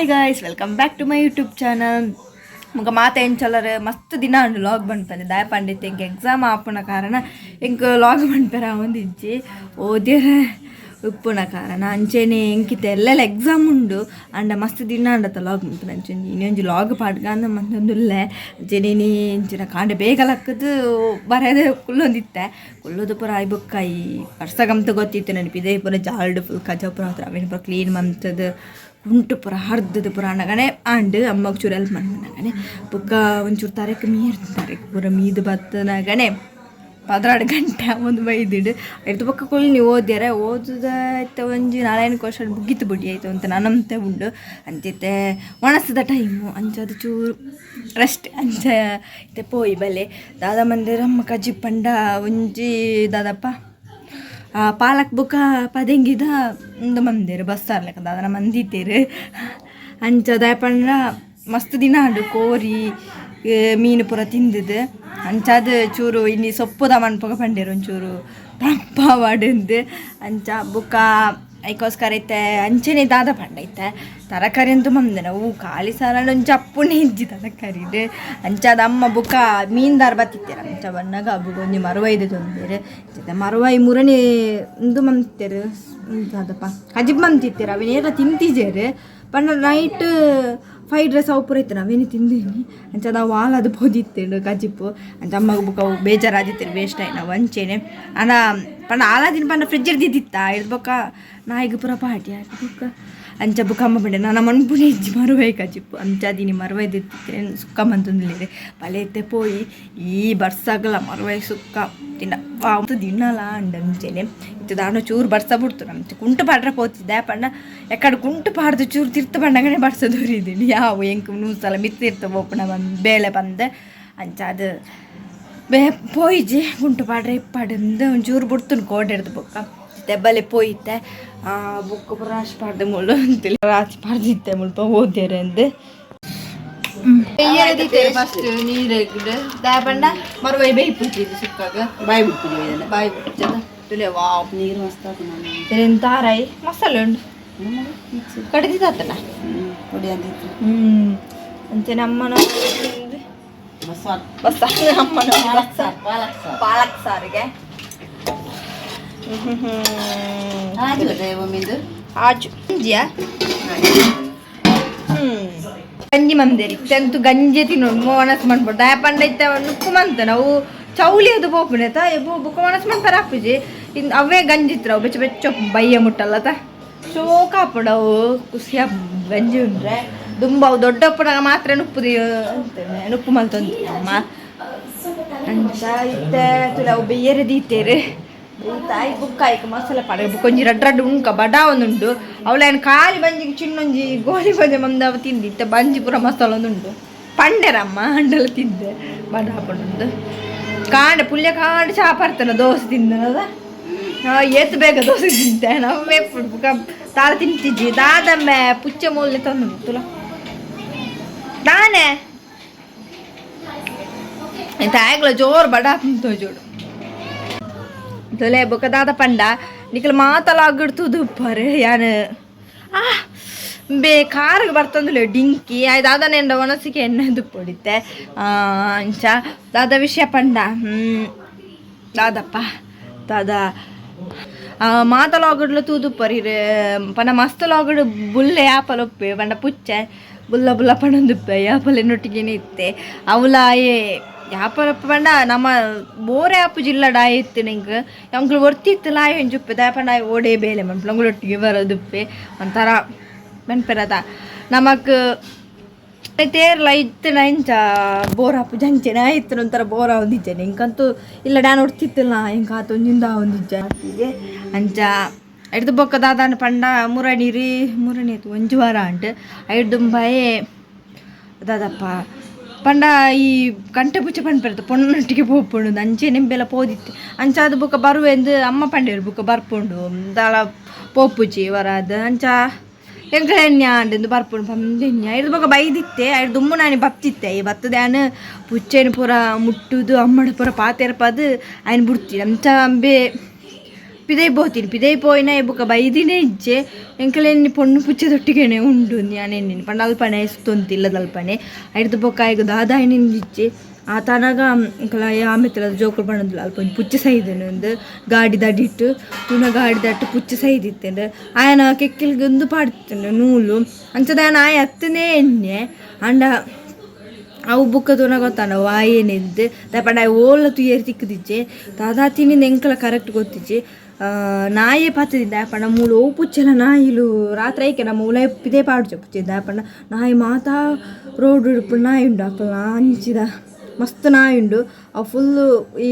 Hi guys, welcome back to my YouTube channel. ಮುಗ ಮಾತ ಎಂಚಲರ್ ಮಸ್ತ್ ದಿನ ಉಂಡು ಲಾಗ್ ಬಂಡ್ಪಂದೆ ದಾಯ ಪಂಡಿತ್ ಎಂಕ್ ಎಕ್ಸಾಮ್ ಆಪುನ ಕಾರಣ ಎಂಕ್ ಲಾಗ್ ಬಂಡ್ಪೆರ ಒಂದಿಜ್ಜಿ ಓದ್ಯರ ಉಪ್ಪುನ ಕಾರಣ ಅಂಚೆನೆ ಎಂಕಿತ್ತೆ ಎಲ್ಲೆಲ್ಲ ಎಕ್ಸಾಮ್ ಉಂಡು ಅಂಡ ಮಸ್ತ್ ದಿನ ಅಂಡತ ಲಾಗ್ ಮಂತುನ ಅಂಚೆ ಇನ್ನೊಂಜಿ ಲಾಗ್ ಪಾಡ್ಗಾಂದ ಮಂತೊಂದುಲ್ಲೆ. ಅಂಚೆನೆ ಇನಿ ಇಂಚಿನ ಕಾಂಡೆ ಬೇಗ ಲಕ್ಕದು ಬರೆದೆ ಕುಲ್ಲೊಂದಿತ್ತೆ ಕುಲ್ಲೋದು ಪೂರ ಆಯ್ ಬೊಕ್ಕ ಈ ಬರ್ಸಗಂತ ಗೊತ್ತಿತ್ತು ನೆನಪಿದೆ ಪೂರ ಜಾಲ್ಡ್ ಫುಲ್ ಕಜ ಪೂರ ಹತ್ರ ಅವೇನು ಪೂರ ಕ್ಲೀನ್ ಮಂತದ ಉಂಟು ಪೂರ ಹರ್ದದ ಪೂರ ಅಣ್ಣಗನೆ ಆಂಡ್ ಅಮ್ಮಗ್ ಚೂರು ಹೆಲ್ಪ್ ಮನ್ಪುನಗನೆ ಬೊಕ್ಕ ಒಂಚೂರು ತರೆಕ್ ಮೀರ್ ತರೆಕ್ ಪೂರ ಮೀದು ಬತ್ತನಗನೆ 12 ಗಂಟೆ ಒಂದು ಬೈದಿಡು ಐದು ಬೊಕ್ಕ ಕುಲ್ನಿ ಓದ್ಯರೆ ಓದುದ ಇತ್ತೆ ಒಂಜಿ ನಾರಾಯಣ ಕ್ವಶನ್ ಮುಗಿತು ಬುಡಿ ಆಯ್ತು ಅಂತ ನಾನಂತೆ ಉಂಡು ಅಂಚಿತ್ತೆ ಒಣಸದ ಟೈಮು ಅಂಚ ಅದು ಚೂರು ರೆಸ್ಟ್ ಅಂಚ ಇತ್ತೆ ಪೋಯಿ ಬಲೆ ದಾದ ಮಂದಿರ ಅಮ್ಮ ಕಜಿ ಪಂಡ ಒಂಜಿ ದಾದಪ್ಪ ಪಾಲಕ್ ಬೊಕ್ಕ ಪದೆಂಗಿದ ಉಂದು ಮಂದಿರ ಬಸ್ ಲೆಕ್ಕ ದಾದನ ಮಂದಿತ್ತೇರು. ಅಂಚ ದಾಯ ಪಂಡ ಮಸ್ತ್ ದಿನ ಉಂಡು ಕೋರಿ ಮೀನು ಪೂರ ತಿಂದಿದ್ದು. ಅಂಚಾದ ಚೂರು ಇನಿ ಸೊಪ್ಪುದ ಮನ್ಪುಗ ಪಂಡೇರು ಒಂಚೂರು ತಂಪಾವಡುಂದು ಅಂಚ ಬೊಕ್ಕ ಐಕೋಸ್ಕರ ಇತ್ತೆ ಅಂಚೆನೆ ದಾದ ಪಂಡ ಇತ್ತೆ ತರಕಾರಿ ಅಂತೂ ಮಂದನ ಅವು ಖಾಲಿ ಸಾಲ ಒಂಜಿ ಅಪ್ಪುನೆ ಇಜ್ಜಿ ತರಕಾರಿಡ್. ಅಂಚಾದ ಅಮ್ಮ ಬೊಕ್ಕ ಮೀನ್ದಾರ್ ಬತ್ತಿತ್ತೆರ್ ಅಂಚ ಬನ್ನಗ ಬೊಕ ಒಂಜಿ ಮರುವೈದ ತೊಂದೆರ್ ಇತ್ತೆ ಮರುವೈ ಮುರಣಿ ಉಂದು ಮಂತೆರ್ ದಾದಪ್ಪ ಕಜಿಪ್ ಮಂತಿತ್ತೆರ್ ಅವೇನೇರ ತಿಂತಿಜೆರ್ ಪಂಡ night fried rice ಅವು ಪೂರ ಇತ್ತು ನಾವೇನು ತಿಂದೀನಿ. ಅಂಚ ನಾವು ವಾಲದು ಪೋದಿತ್ತೇನು ಕಜಿಪ್ಪು ಅಂಚ ಅಮ್ಮಗ್ ಬೊಕ್ಕ ಅವು ಬೇಜಾರಾದಿತ್ತೆರ್ ವೇಸ್ಟ್ ಆಯ್ತು ನಾವು ಅಂಚೆನೆ ಅಂಡ ಪಂಡ ಆಲಾದಿನ ಪಂಡ ಫ್ರಿಜ್ ದಿದ್ದಿತ್ತ ಇರ್ದ್ ಬೊಕ್ಕ ನಾಯಿಗ್ ಪೂರ ಪಾಟಿ ಆಯ್ತು ಬೊಕ್ಕ ಅಂಚ ಬೊಕ್ಕ ಅಮ್ಮ ಪಂಡೆ ನಾನು ಮನ್ಪುನೆ ಇಜ್ಜಿ ಮರುವೈ ಕಜಿಪ್ಪು ಅಂಚ ದಿನಿ ಮರುವೈ ದಿತ್ತಿತ್ತೆ ಸುಕ್ಕ ಮಂತೊಂದುಲ್ಲೆರ್ ಬಲೆ ಇತ್ತೆ ಪೋಯಿ ಈ ಬರ್ಸಗಲ ಮರುವೈ ಸುಕ್ಕ ತಿನ್ನ ದಿನಲ ಅಂಡ ಅಂಚೆನೆ ಇತ್ತೆ ದಾನ ಚೂರು ಬರ್ಸ ಬಿಡ್ತು ನಮ್ಚೆ ಕುಂಟು ಪಾಡ್ರೆ ಪೋತಿದ್ದೆ ಪಂಡ ಎಕ್ಕಡ ಕುಂಟು ಪಾಡ್ದು ಚೂರು ತಿರ್ತು ಪಂಡಗನೆ ಬರ್ಸ ದೊರಿದ್ದೀನಿ ಯಾವ ಎಂಕ್ ನೂಸಲ ಮಿತ್ತಿರ್ತ ಪೋಪುನ ಬಂದು ಬೇಲೆ ಬಂದು ಅಂಚ ಅದು ಬೇ ಪೋಯಿಜಿ ಕುಂಟು ಪಾಡ್ರೆ ಇಪ್ಪಾಡಿಂದು ಒಂಚೂರು ಬಿಡ್ತುನು ಕೋಟೆಡ್ದು ಬೊಕ್ಕ ಬಲೆ ಪೋಯಿತ್ತೆ ಬೊಕ್ಕ ಪೂರ ರಾಶಿ ಪಾಡ್ದೆ ಮುಳ್ಳು ಅಂತೇಳಿ ರಾಶಿ ಪಾಡ್ದಿತ್ತೆ ಮುಲ್ಪ ಓದ್ಯಾರೆ ಅಂದು ಫಸ್ಟ್ ನೀರು ದಾಯ ಪಂಡ ಮರುವೈ ಬೇಯ್ಪುಜಿದು ಸುಕ್ಕಾಗ ಬಾಯಿ ಬಿಡ್ತೀವಿ. ಬಾಯಿ ಬಿಡ್ತದ ತುಲೆ ವಾವ್. ನೀರು ಮಸ್ತ್ ಹಾಕು. ತಾರಾಯಿ ಮಸಾಲೆ ಉಂಡು ಕಡಿದಿದ್ದಾತನ. ಪೊಡಿ ಅಂದಿತ್ತು. ಅಂಚೆನೆ ಅಮ್ಮನ ಬಸ್ಸಾರು. ಬಸ್ ಅಮ್ಮನ ಪಾಲಕ್ ಸಾರು, ಪಾಲಕ್ ಸಾರು. ಪಾಲಕ್ ಸಾರಿಗೆ. ಒಮ್ಮಿಂದು. ಆಜು ಗಂಜಿಯಾ? ಗಂಜಿ ಮಂದೇರಿ ತೆಂತು ಗಂಜಿ ತಿನ್ನೋಡು ಮೋನಸ್ ಮನ್ಪೊಡು ದಾಯ ಪಂಡ ಇತ್ತೆ ನುಕ್ಕು ಮಂತ ನಾವು ಚೌಲಿ ಅದು ಪೋಪುನೆ ತ ಬೊಕ್ಕ ಮನಸ್ ಮನ್ಪರ ಆಪುಜಿ ಇನ್ ಅವೇ ಗಂಜಿ ಇತ್ರ ಅವು ಬೆಚ್ಚ ಬೆಚ್ಚ ಬಯ್ಯ ಮುಟ್ಟಲ್ಲ ತ ಶೋಕ ಆಪುಂಡು ಅವು ಖುಷಿ ಗಂಜಿ ಉಂಡ್ರೆ ದುಂಬ ಅವು ದೊಡ್ಡಪ್ಪನಾಗ ಮಾತ್ರ ನುಪ್ಪುದಿ ಅಂತೇನೆ ನುಪ್ಪು ಮಲ್ತೊಂದು ಅಮ್ಮ. ಅಂಚ ಇತ್ತೆ ತುಲೆ ಅವು ಬೆಯ್ಯರೆ ದೀತೇರು ತಾಯಿ ಬುಕ್ಕ ಆಯ್ಕ ಮಸಾಲೆ ಪಾಡ ಬುಕ್ಕ ಒಂಜಿ ರಡ್ಡ್ ರಡ್ಡ್ ಉಂಕ ಬಡ ಒಂದುಂಡು ಅವಳ ಖಾಲಿ ಬಂಜಿಗೆ ಚಿನ್ನೊಂಜಿ ಗೋಲಿ ಬಂಜೆ ಮಂದ ಅವ ತಿಂದಿ ಇತ್ತೆ ಬಂಜಿ ಪೂರ ಮಸಾಲೆ ಒಂದುಂಡು ಪಂಡೆರಮ್ಮ ಅಂಡಲ ತಿಂದೆ ಬಡ ಹಾಕೊಂಡು ಕಾಂಡೆ ಪುಲ್ಯ ಕಾಂಡೆ ಚಾ ಪರ್ತನ ದೋಸೆ ತಿಂದನದ ಏತ್ ಬೇಗ ದೋಸೆ ತಿಂತೆ ನಮ್ಮ ಬುಕ್ಕ ತಾಳ ತಿಂತಿಜ್ಜಿ ದಾದಮ್ಮೆ ಪುಚ್ಚೆ ಮೂಲೆ ತಂದು ತುಲ ದಾನೆ ತಾಯಿಗಳ ಜೋರು ಬಡ ಜೋಡು ತೊಲೆ ಬೊಕ್ಕ ದಾದ ಪಂಡ ನಿಕಲ್ ಮಾತಲ ತೂದು ಉಪ್ಪಾರು ಯಾನ್ ಆ ಬೇ ಕಾರಿಗೆ ಬರ್ತಂದುಲೆ ಡಿಂಕಿ ಆಯ್ ದಾದನೆಂಡ ಒಣಸಿಗೆ ಎಣ್ಣೆ ದುಪ್ಪೊಡಿತ್ತೆ ಅಂಚ ದಾದ ವಿಷಯ ಪಂಡ ದಾದಪ್ಪ ದಾದ ಮಾತಲಾಗಡ್ಲ ತೂದುಪ್ಪರ್ ಇರ್ ಪಂಡ ಮಸ್ತ್ ಲಾಗಡ್ ಬುಲ್ಲೆ ಯಾಪಲ ಉಪ್ಪೆ ಪಂಡ ಪುಚ್ಚೆ ಬುಲ್ಲ ಬುಲ್ಲ ಪಣೊಂದುಪ್ಪೆ ಯಾಪಲ ಎನ್ನೊಟ್ಟಿಗೆನೆ ಇತ್ತೆ ಅವಲ ಆಯೆ ಯಾಪಲ ಪಂಡ ನಮ್ಮ ಬೋರೆ ಆಪುಜಿ ಇಲ್ಲಡ ಇತ್ತು ನಿಂಕ್ ಅಂಕ್ಲು ಒರ್ತಿತ್ತು ಲಾಯ್ ಒಂಜುಪ್ಪೆ ದಾಯ ಪಂಡ ಆಯೆ ಓಡೇ ಬೇಲೆ ಮನ್ಪುಲ ಅಂಗುಲೊಟ್ಟಿಗೆ ಬರೋದುಪ್ಪೆ ಒಂಥರ ಮನ್ಪೆರದ ನಮಕ್ ತೇರ್ಲ ಇತ್ತಿನ ಇಂಚ ಬೋರ್ ಆಪುಜಿ ಅಂಚೆನೆ ಆಯ್ತು ಒಂಥರ ಬೋರ್ ಆವೊಂದಿಜ್ಜೆ ಇಂಕಂತೂ ಇಲ್ಲ ಡ್ಯಾನ್ ಒಡ್ತಿತ್ತಿಲ್ಲ ಇಂಕ ಆತೊಂಜಿಂದ ಆವೊಂದಿಜ್ಜೆ ಅಂಚ ಐಡ್ದು ಬೊಕ್ಕ ದಾದಾನ ಪಂಡ ಮುರಣಿ ರೀ ಮುರಣಿ ಆಯ್ತು ಒಂಜಿ ವಾರ ಅಂಟ್ ಐಡ್ದುಂಬಾಯೆ ದಾದಪ್ಪ ಪಂಡ ಈ ಕಂಟೆ ಪುಚ್ಚೆ ಪನ್ಪೆರ್ತ ಪೊಣ್ಣೊಟ್ಟಿಗೆ ಪೋಪುಂಡು ಅಂಚೆ ನಿಂಬೆಲ್ಲ ಪೋದಿತ್ತು ಅಂಚಾದ ಬೊಕ್ಕ ಬರುವೆಂದು ಅಮ್ಮ ಪಂಡೇರು ಬೊಕ್ಕ ಬರ್ಪುಂಡು ದಾಲ ಪೋಪುಜಿ ವರಾದ ಅಂಚ ಎಂಕಲ ಎಣ್ಣೆ ಆಂಡ್ ಬರ್ಪುಂಡು ಪಂದ್ ಎಣ್ಣೆ ಐದು ಬೊಕ್ಕ ಬೈದಿತ್ತೆ ಐದು ದುಮ್ಮು ನಾನಿ ಬತ್ತಿತ್ತೆ ಈ ಬತ್ತದ ಆನ್ ಪುಚ್ಚೆನ ಪೂರ ಮುಟ್ಟುದು ಅಮ್ಮಡ ಪೂರ ಪಾತೆರ್ಪದು ಆಯ್ನ ಬುಡ್ತಿ ಅಂಚ ಅಂಬೆ ಪಿದೈ ಪೋತೀನಿ ಪಿದೈ ಪೋಯಿನ ಬುಕ್ಕ ಬೈದಿನೇ ಇಜ್ಜೆ ಎಂಕಲೆನ್ನಿ ಪೊಣ್ಣು ಪುಚ್ಚೆ ದೊಟ್ಟಿಗೆನೆ ಉಂಡು ಯಾನೆನ್ನಿನಿ ಪಂಡ ಅಲ್ಪನೆ ಸುತ್ತೊಂತಿಲ್ಲದಲ್ಪನೆ ಐಡ್ದು ಬೊಕ್ಕ ಆಯ್ಗ್ ದಾದ ಇಜ್ಜೆ ಆ ತನಗ ಎಂಕಲ ಆಮೆತ್ತಲ ಜೋಕುಲು ಪಂಡೊಂದುಲ್ಲ ಅಲ್ಪ ಒಂಜಿ ಪುಚ್ಚೆ ಸೈದನು ಒಂದು ಗಾಡಿ ದಡಿಟ್ಟು ತುನ ಗಾಡಿ ದಟ್ಟು ಪುಚ್ಚೆ ಸೈದಿತ್ತಂಡು ಆಯನ ಕೆಕ್ಕಿಲ್ಗ್ ಉಂದು ಪಾಡ್ತುಂಡು ನೂಲು ಅಂಚದ ಆಯನ ಆಯೆ ಅತ್ತನೇ ಎಣ್ಣೆ ಅಂಡ ಅವು ಬುಕ್ಕ ತೂನ ಗೊತ್ತಾಂಡ ವಾಯೇನೆಂದು ದಾಯೆ ಪಂಡ ಓಲ ತೂಯೆರ್ ತಿಕ್ಕುದಿಜ್ಜೆ ದಾದಾ ತಿನ್ನಿಂದ ಎಂಕಲ ಕರೆಕ್ಟ್ ಗೊತ್ತಿಜ್ಜಿ ನಾಯೇ ಪತ್ತುದಿನಿ ದಾಯೆ ಪಂಡ ಮೂಲು ಒವು ಪುಚ್ಚೆಲ ನಾಯಿಲು ರಾತ್ರಿ ಐಕೆ ನಮ್ಮ ಉಲಾಯಿ ಪಿದೆ ಪಾಡುಜ ಪುಚ್ಚೆ ದಾಯೆ ಪಂಡ ನಾಯಿ ಮಾತಾ ರೋಡ್ ಉಪ್ಪುನ ನಾಯಿ ಉಂಡು ಅಕಲ್ನ ಅಂಚಿದ ಮಸ್ತ್ ನಾಯಿ ಉಂಡು ಅವು ಫುಲ್ಲು ಈ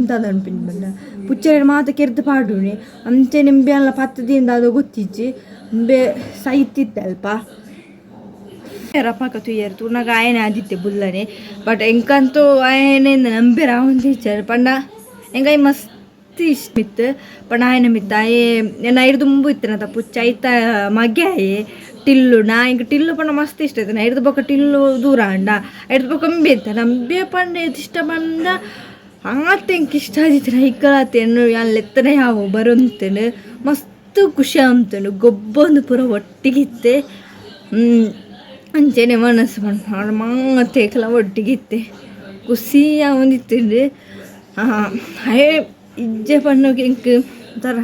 ದಾದ ಪನ್ಪಿನಿ ಪಂಡ ಪುಚ್ಚೆರೆನ್ ಮಾತ ಕೆರ್ದ್ ಪಾಡುನಿ ಅಂಚನೆ ಇಂಬ್ಯನ್ಲ ಪತ್ತುದಿನಿ ದಾದ ಗೊತ್ತಿಜ್ಜಿ ಇಂಬೆ ಸೈತಿತ್ತೆ ಅಲ್ಪ ರಪಾಕ ತೂಯೆರ್ ತೂನಗ ಆಯನೆ ಆದಿತ್ತೆ ಬುಲ್ಲನೆ ಬಟ್ ಎಂಕಂತೂ ಆಯನೆ ನಂಬೆರ್ ಆವೊಂದಿಜ್ಜಾರ್ ಪಂಡ ಎಂಕ್ ಐನ್ ಮಸ್ತ್ ಇಷ್ಟ ಮಿತ್ತ್ ಪಂಡ ಆಯನ ಮಿತ್ತ್ ಆಯೆ ಎನ್ನ ಐಡ್ ದುಂಬು ಇತ್ತಿನತ ಪುಚ್ಚ ಐತ ಮಗೆ ಆಯೆ ಟಿಲ್ಲು ನಾ ಎಂಕ್ ಟಿಲ್ಲು ಪಂಡ ಮಸ್ತ್ ಇಷ್ಟ ಇತ್ತಿನ ಐಡ್ದ್ ಬೊಕ ಟಿಲ್ಲು ದೂರ ಆಂಡ ಐಡ್ದ್ ಬೊಕ ಅಂಬೆ ಇತ್ತ ಅಂಬೆ ಪಂಡ ಏತ್ ಇಷ್ಟ ಪಂಡ ಆತ್ ಎಂಕ್ ಇಷ್ಟ ಆದಿತ್ತಿನ ಐಕಲಾತ್ ಎನ್ನು ಯಾನ್ ಲೆತ್ತನೆ ಯಾವು ಬರೊಂತುಂಡು ಮಸ್ತ್ ಖುಷಿ ಆವೊಂತುಂಡು ಗೊಬ್ಬೊಂದು ಪೂರ ಒಟ್ಟಿಗಿತ್ತೆ ಅಂಚೆನೆ ಮನಸ್ಸು ಪನ್ಪುನ ಮಾತೇಕಲ ಒಟ್ಟಿಗಿತ್ತೆ ಖುಷಿ ಆವೊಂದಿತ್ತುಂಡು ಆಯೆ ಇಜ್ಜೆ ಪನ್ನಗ ಎಂಕ್ ಒಂಥರ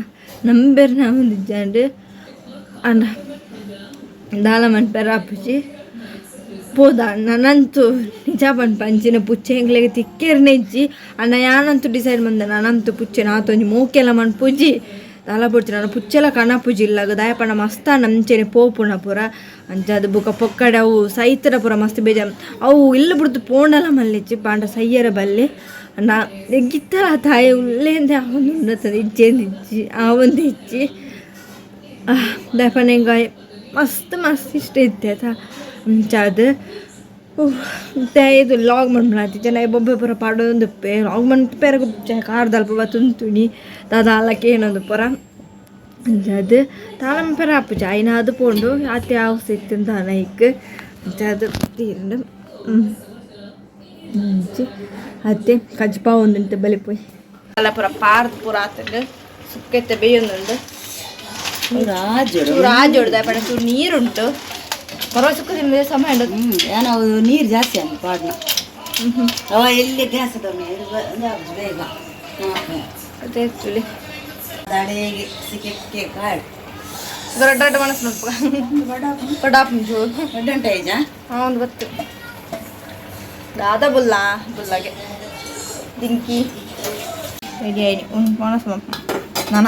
ನಂಬೆರ್ನ ಆವೊಂದಿಜ್ಜಾಂಡ್ ಆಂಡ ದಾಲ ಮನ್ಪೆರೆ ಆಪುಜಿ ಪೋದ ನನಂತೂ ನಿಜ ಪನ್ಪ ಅಂಚಿನ ಪುಚ್ಚೆ ಎಂಕ್ಲೆಗ್ ತಿಕ್ಕೆರ್ನೆ ಇಜ್ಜಿ ಆಂಡ ಯಾನಂತೂ ಡಿಸೈಡ್ ಮಂದೆ ನನಂತೂ ಪುಚ್ಚೆ ಆತೊಂಜಿ ಮೋಕೆಲ ಮನ್ಪುಜಿ ದಾಲ ಬೊಡ್ಚಿ ನನ ಪುಚ್ಚೆಲ ಕನಪುಜಿ ಇಲ್ಲಗ್ ದಾಯೆ ಪಂಡ ಮಸ್ತ್ ಆಂಡ್ ಅಂಚೆನೆ ಪೋಪುನ ಪೂರ ಅಂಚಾದ್ ಬೊಕ ಪೊಕ್ಕಡೆ ಅವು ಸೈತರ ಪೂರ ಮಸ್ತ್ ಬೇಜಾರ್ ಅವು ಇಲ್ಲ್ ಬುಡ್ದು ಪೋಂಡಲ ಮಲ್ಲೆಚ್ಚಿ ಪಂಡ ಸೈಯೆರೆ ಬಲ್ಲಿ ಆಂಡ ಎಂಕಿತ್ತಲ ತಾಯಿ ಉಲ್ಲೇಂದೆ ಆವೊಂದುಂಡು ಇಜ್ಜೆಂದು ಇಜ್ಜಿ ಆವೊಂದು ಇಜ್ಜಿ ದಾಯೆ ಪಂಡ ಎಂಕ್ ಮಸ್ತ್ ಮಸ್ತ್ ಇಷ್ಟ ಇತ್ತೆ ಆತ ಅಂಚಾದ್ ಇದು ಲಾಗ್ ಮನ್ಪುನಾತಿ ಜನ ಬೊಬ್ಬೆ ಪೂರ ಪಾಡೊಂದುಪ್ಪೆ ಲಾಗ್ ಮನ್ಪೆರೆ ಕಾರ್ದಲ್ಪ ಬತ್ತೊಂತುನಿ ದಾದಾಲ ಕೇನೊಂದು ಪೂರ ಅಂಚಾದ್ ದಾಲ ಮನ್ಪೆರೆ ಆಪುಜಿ ಐನಾದ್ ಪೋಂಡು ಆತೆ ಅವಸ್ಥೆ ಇತ್ತ್ಂಡ್ ದಾನ ಐಕ್ ಅಂಚಾದ್ ತೀರಿಂಡು ಅಂಚ ಅತ್ತೆ ಕಜ್ಪಾವೊಂದುಂಡು ಬಲಿಪೋಯ್ ಅಲ್ಲ ಪೂರ ಪಾರ್ದ್ ಪೂರ ಆತುಂಡು ಸುಕ್ಕೆತ್ತೆ ಬೇಯೊಂದುಂಡು ರಾಜೋಡು ಚೂರು ಆಜೋಡು ದಾಯೆ ಪಂಡ ಚೂರು ನೀರುಂಟು ಪರ್ವ ಸುಕ್ಕ ತಿಂದ್ರೆ ಸಮಯ ಉಂಡು ಏನೋ ನೀರು ಜಾಸ್ತಿ ಅಂತ ಪಾಡ್ನ ಅವ ಎಲ್ಲಿ ಗ್ಯಾಸ್ ಬೇಗ ಅದೇ ತುಳಿ ತಡೆಗೆ ಸಿಕ್ಕೆಕ್ಕೆ ಕಾಡು ದೊಡ್ಡ ದೊಡ್ಡ ಮನಸ್ಸು ಮಲ್ಪ ಬಡಾಪುಂಜು ದೊಡ್ಡ ಏಜ ಒಂದು ಗೊತ್ತು ದಾದ ಬುಲ್ಲ ಬುಲ್ಲಾಗೆ ದಿಂಕಿ ರೆಡಿ ಆಯ್ತು ಒಂದು ಮನಸ್ಸು ಮಲ್ಪ ನಾನ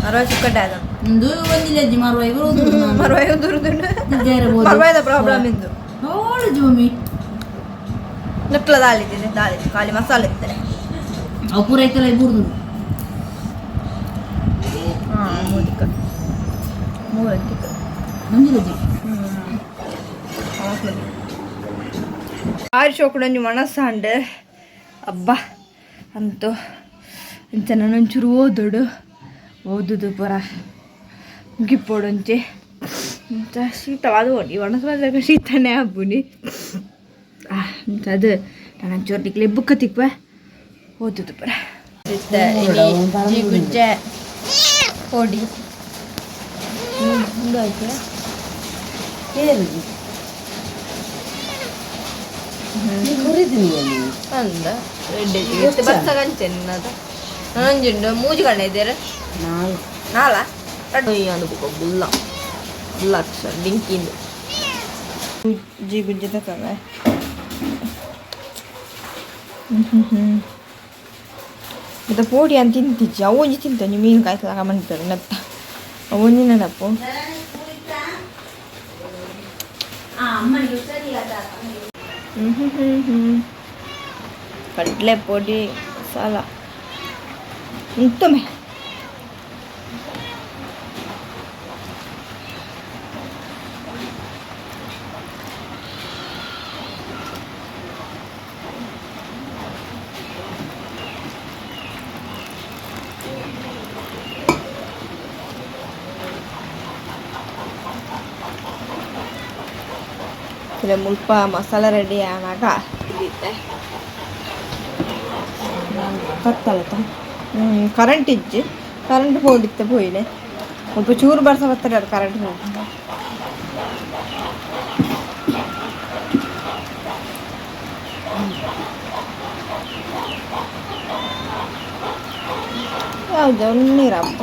ಅರವ ಚಿಕ್ಕಡ್ಡೆ ಅದ ಒಂದು ಒಂದಿಲ್ಲ ಮರುವ ಇವರು ಮರವಾಯ ದೂರದುಂಡು ಮರವಾಯದ ಪ್ರಾಬ್ಲಮ್ ಇಂದು ನೋಡು ಜೂಮಿ ನಕ್ಲ ದಾಲ್ ಇದ್ದಿದೆ ದಾಲ್ ಇತ್ತು ಖಾಲಿ ಮಸಾಲೆ ಇರ್ತಾರೆ ಅವು ಪೂರ ಐತಲ್ಲ ಇಬ್ಬರದು ಹಾಂ ಮೂದಿಕ್ಕ ಮೂರು ತಿಕ್ಕ ಮಂಜಿಲಜ್ಜಿ ಆರು ಶೋಕುಡೊಂಜಿ ಮನಸ್ಸಾಂಡ್ ಅಬ್ಬಾ ಅಂತೂ ಅಂಚ ನಾನೊಂಚೂರು ಓದೋಡು ಓದುದು ಪೂರ ಮುಗಿಪೋಡೊಂಚಿ ಅಂಚ ಶೀತ ಅದು ಈ ಒಣಸು ಬಂದಾಗ ಶೀತನೇ ಆಪುನಿ ಅಂಚ ಅದು ನಾನು ಒಂಚೂರು ನಿಕ್ಲೆ ಬುಕ್ಕ ತಿಕ್ವೆ ಓದುದು ಪೂರ ಗುಜ್ಜೆ ಪೊಡಿ ಅಂದ ರೆಡ್ಡಿ ಬಸ್ಸಾಗ ಅಂಚೆನ್ನದ ನನೊಂಜುಂಡು ಮೂಜಿ ಕಣ್ಣ ಇದ್ದೀರ ನಾಲ್ಕು ನಾಲ ಅದು ಬುಕ್ಕ ಬುಲ್ಲ ಬುಲ್ಲ ಡಿಂಕಿಂದು ಗುಜ್ಜಿ ಗುಜ್ಜಿ ತಕವೆ ಮತ್ತೆ ಪೋಡಿ ಅಂತ ತಿಂತಿಜ್ಜಿ ಅವು ಒಂಜಿ ತಿಂತ ಒಂಜಿ ಮೀನು ಕಾಯ್ತದಾಗ ಮನ್ಪೆರ್ ನೆತ್ತ ಅವು ಒಂಜಿ ನೆನಪು ಕಡಲೆ ಪೊಡಿ ಮಸಾಲ ಉಂಟುಮೆ ಮುಲ್ಪ ಮಸಾಲ ರೆಡಿ ಆನಾಗ ಇದಿತ್ತೆ. ಕತ್ತಲತ. ಕರೆಂಟ್ ಇಜ್ಜಿ, ಕರೆಂಟ್ ಪೋಡಿತ್ತೆ ಪೋಯಿನೆ. ಮುಲ್ಪ ಚೂರು ಬರ್ಸ ಬತ್ತಾರೆ ಕರೆಂಟ್ ಹೋಗಿ. ಯಾವ್ದು ನೀರಪ್ಪ.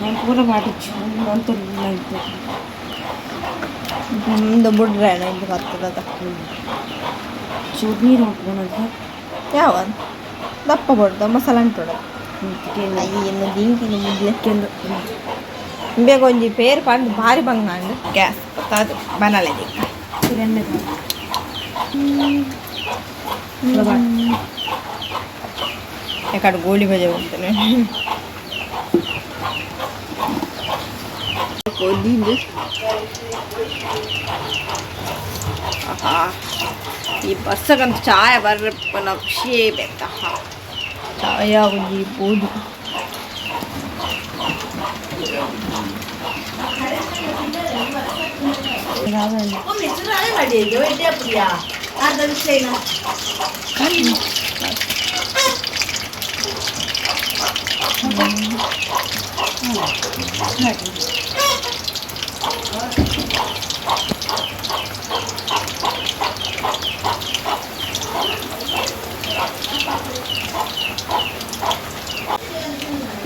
ನಾನು ಪೂರ ಮಾಡಿಚ್ಚು ಅಂತ ಇತ್ತು. ಒಂದು ಬುಡ್ರೆ ಇದು ಬರ್ತದ. ಚೂರು ನೀರು ಹಾಕ್ಬೋಣಂತ. ಯಾವ ದಪ್ಪ ಬಡ್ದು ಮಸಾಲೆ ಅಂಟೋಡ ಇನ್ನು ದಿಂಕಿನ ಮುದ್ಲೆ ಬೇಗ ಒಂಜಿ ಪೇರ್ ಪಂಡ್ ಭಾರಿ ಬಂಗಾಂಡ್ ಗ್ಯಾಸ್ ಅದು ಬನಲೆ ದಿಕ್ಕ. ಎಣ್ಣೆ. ಎಕಡೆ ಗೋಳಿ ಬಜೆ ಹೋಗ್ತಾನೆ ದಿಂದು. ಆಹಾ, ಈ ಬರ್ಸಗಂತ ಚಾಯ ಬರ್ರಪ್ಪನ ಖುಷಿಯೇ ಬೆತ್ತ. ಚಾಯ ಒಂಜಿ ಬೋದು.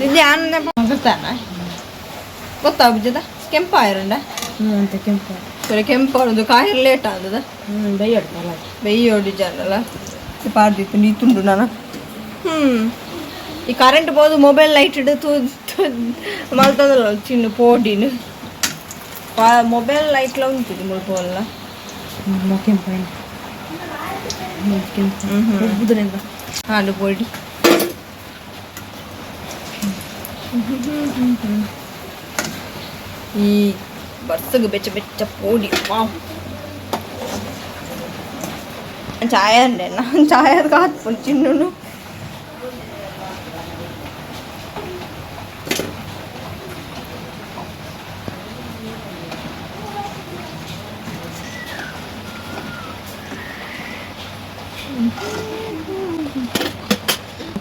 ಇದು ಆನಂದ ಗೊತ್ತಾನ ಗೊತ್ತಾ? ಕೆಂಪಾಯಿರಂಡ. ಹ್ಞೂ ಅಂತ ಕೆಂಪು. ಸರಿ, ಕೆಂಪು ಒಂದು ಕಾಯಿ ಲೇಟ್ ಆದದ. ಹ್ಞೂ, ಬೈಯಡ್ತಲ್ಲ. ಬೆಯ್ಯೋಡಿ ಜನಲ್ಲ ಪಾರ್ದಿತ್ತು ನೀ ತುಂಡು ನಾನು. ಈ ಕರೆಂಟ್ ಬೋದು ಮೊಬೈಲ್ ಲೈಟ್ ಇಡು ತೂ ಮಲ್ತದಲ್ಲ ಚಿನ್ನ ಪೋಡಿನ ಮೊಬೈಲ್ ಲೈಟ್ಲ ಉಂಟು ಮುಲ್ಪ ಅಲ್ಲ. ಕೆಂಪು ಕೆಂಪು ಉಬ್ಬುದ್ರಿಂದ. ಹಾಲು ಪೋಡಿ. ಈ ಬರ್ಸಗ್ ಬೆಚ್ಚ ಬೆಚ್ಚ ಪೋಡಿ, ವಾವ್! ಚಾಯ ಅಂಡೆ, ನಾನು ಚಾಯ ಕಾತ್ಪುಂಡು ಚಿನ್ನುನು.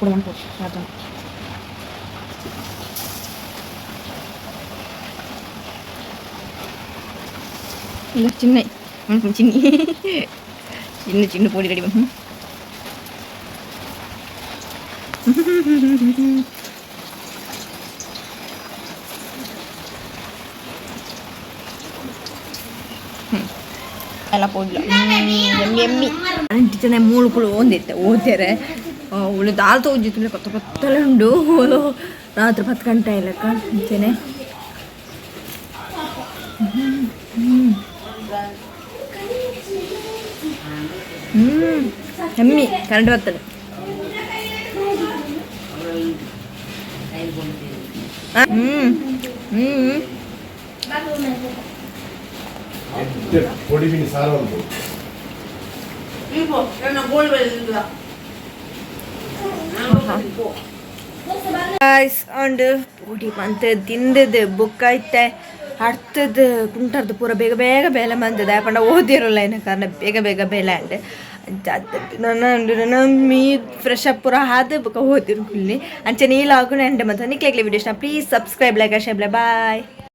ಕೂಡ ಮಾಡ್ಬೋದು ಅದು. ಇಲ್ಲ ಚಿನ್ನ ಚಿನ್ನಿ ಚಿನ್ನ ಚಿನ್ನ ಪೋಡಿ ರೆಡಿ. ಎಲ್ಲ ಪೋಡ್ಲ ಎಮ್ಮಿ ಎಮ್ಮಿ. ಟೀಚರ್ನೇ ಮೂಳು ಕುಳು ಓದಿತ್ತೆ ಓದ್ತಾರೆ. ಅವಳು ದಾಲ್ ತೋಜಿತ್ತು ಕೊತ್ತ ಕೊತ್ತಲೆ ಉಂಡು. ರಾತ್ರಿ 10 ಗಂಟೆ ಇಲ್ಲಕ್ಕ ಮುಂಚೆನೆ. ಎಮ್ಮಿ ಕರೆಂಟ್ ಬರ್ತದೆ. ಹ್ಞೂ ಹ್ಞೂ. ಪೊಡಿ ಬಿನಿ ಸಾರ ಉಂಟು. ಗೈಸ್, ಅಂಡ್ ಪೊಡಿ ಮಂತ್ ತಿಂದದ್ದು ಬುಕ್ ಐತೆ ಅರ್ಥದ ಕುಂಟರ್ದು ಪೂರ ಬೇಗ ಬೇಗ ಬೇಲೆ ಮಂತದ ಪಂಡ ಓದಿರೋಲ್ಲ ಏನ ಕಾರಣ ಬೇಗ ಬೇಗ ಬೇಲೆ ಅಂಡ್ ನನ್ನ ನನ್ನ ಮೀ ಫ್ರೆಶ್ ಅಪ್ ಪೂರ ಆದ ಬೊಕ ಓದಿರು ಕುಲ್ಲಿ. ಅಂಚೆ ನೀಲಾಗುನ ಎಂಡ್ ಮಂತ ನಿಕ್ಲೆಗ್ಲೆ video please subscribe, like, share. Bye.